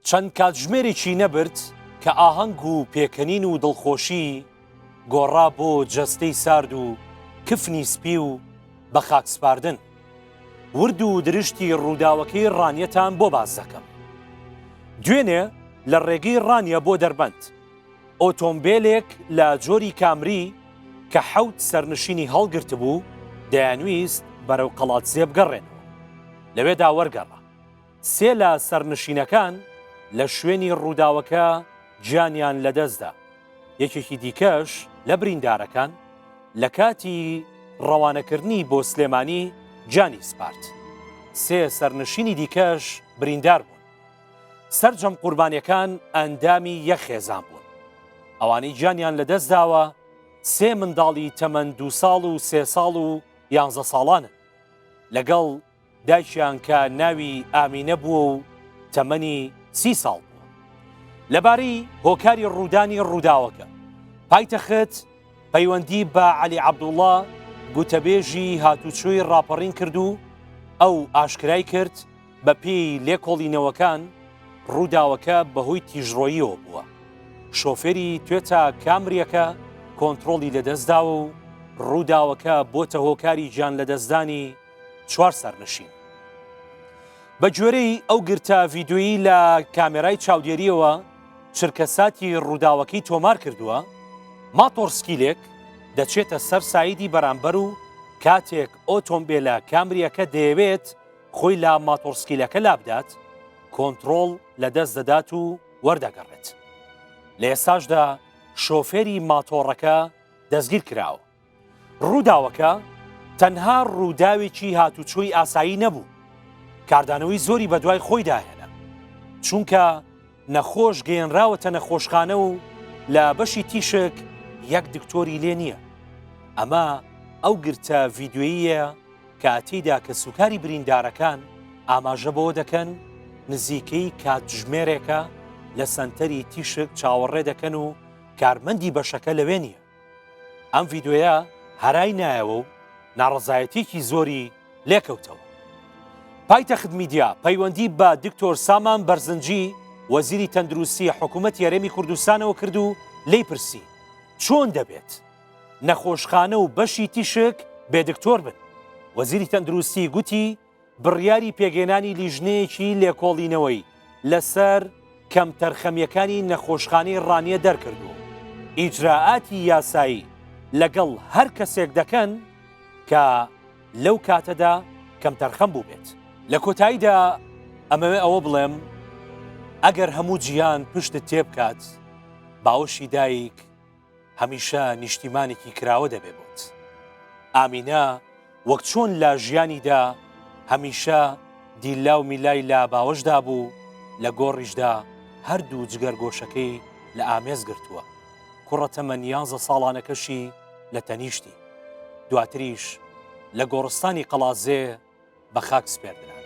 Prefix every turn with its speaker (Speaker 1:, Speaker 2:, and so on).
Speaker 1: چەند کاتژمێرێکی نەبرد کە ئاهەنگ و پێکەنین و دڵخۆشی گۆڕا بۆ جەستەی سارد و کفنی سپی و بە خاک سپاردن. ورد و درشتی ڕووداوەکەی ڕانیەتان بۆ باس دەکەم. دوێنێ لە ڕێگەی ڕانیە بۆ دەربەند، ئۆتۆمبێلێک لە جۆری کامری کە حەوت سەرنشینی هەڵگرتبوو، دەیانویست بەرەو قەڵادزێ بگەڕێنەوە. لەوێدا وەرگەڕا. سێ لە سەرنشینەکان لە شوێنی ڕووداوەکە گیانیان لەدەستدا، یەکێکی دیکەش لە بریندارەکان لە کاتی ڕەوانەکردنی بۆ سلێمانی گیانی سپارد. سێ سەرنشینی دیکەش بریندار بوون. سەرجەم قوربانیەکان ئەندامی یەک خێزان بوون. ئەوانەی گیانیان لەدەستداوە سێ منداڵی تەمەن دوو ساڵ و سێ ساڵ و یانزە ساڵانن لەگەڵ دایکیان کە ناوی ئامینە بووە و تەمەنی سی ساڵ بووە. لەبارەی هۆکاری ڕوودانی ڕووداوەکە، پایتەخت پەیوەندی بە عەلی عەبدوڵڵا گوتەبێژی هاتوچۆی ڕاپەڕین کرد و ئەو ئاشکرای کرد، بەپێی لێکۆڵینەوەکان ڕووداوەکە بەهۆی تیژڕۆییەوە بووە. شۆفێری توێتا کامریەکە کۆنترۆڵی لەدەستداوە و ڕووداوەکە بۆتە هۆکاری گیانلەدەستدانی چوار سەرنشین. بە گوێرەی ئەو گرتە ڤیدیۆیی لە کامێرای چاودێرییەوە چرکەساتی ڕووداوەکەی تۆمار کردووە، ماتۆڕسکیلێک دەچێتە سەر سایدی بەرامبەر و کاتێک ئۆتۆمبێلە کامرییەکە دەیەوێت خۆی لە ماتۆڕسکیلەکە لابدات، کۆنترۆڵ لەدەست دەدات و وەردەگەڕێت. لە ئێستاشدا شۆفێری ماتۆڕەکە دەستگیر کراوە. ڕووداوەکە تەنها ڕووداوێکی هاتوچۆی ئاسایی نەبوو، کاردانەوەی زۆری بەدوای خۆیدا هێنا، چونکە نەخۆش گەیەنراوەتە نەخۆشخانە و لە بەشی تیشک یەک دکتۆری لێ نییە. ئەمە ئەو گرتە ڤیدیۆییە کە تێیدا کەسوکاری بریندارەکان ئاماژە بەوە دەکەن نزیکەی کاتژمێرێکە لە سەنتەری تیشک چاوەڕێ دەکەن و کارمەندی بەشەکە لەوێ نییە. ئەم ڤیدیۆیە هەرای نایەوە و ناڕەزایەتیەکی زۆری لێکەوتەوە. پایتەخت میدیا پەیوەندی بە دکتۆر سامان بەرزنجی وەزیری تەندروستی حکوومەتی هەرێمی کوردستانەوە کرد و لێی پرسی چۆن دەبێت نەخۆشخانە و بەشی تیشک بێ دکتۆر بن؟ وەزیری تەندروستی گوتی بڕیاری پێکهێنانی لیژنەیەکی لێکۆڵینەوەی لەسەر کەمتەرخەمییەکانی نەخۆشخانەی ڕانیە دەرکردووە و ئیجرائاتی یاسایی لەگەڵ هەر کەسێک دەکەن کە لەو کاتەدا کەمتەرخەم بووبێت. لە کۆتاییدا ئەمەوێ ئەوە بڵێم ئەگەر هەموو جیهان پشتت تێبکات باوەشی دایک هەمیشە نیشتیمانێکی کراوە دەبێ بۆت. ئامینە وەک چۆن لە ژیانیدا هەمیشە دیلا و میلای لە باوەشدا بوو، لە گۆڕیشدا هەردوو جگەرگۆشەکەی لە ئامێز گرتووە، کوڕە تەمەن یانزە ساڵانەکەشی لە تەنیشتی. دواتریش لە گۆڕستانی قەڵادزێ بە خاک سپێردرا.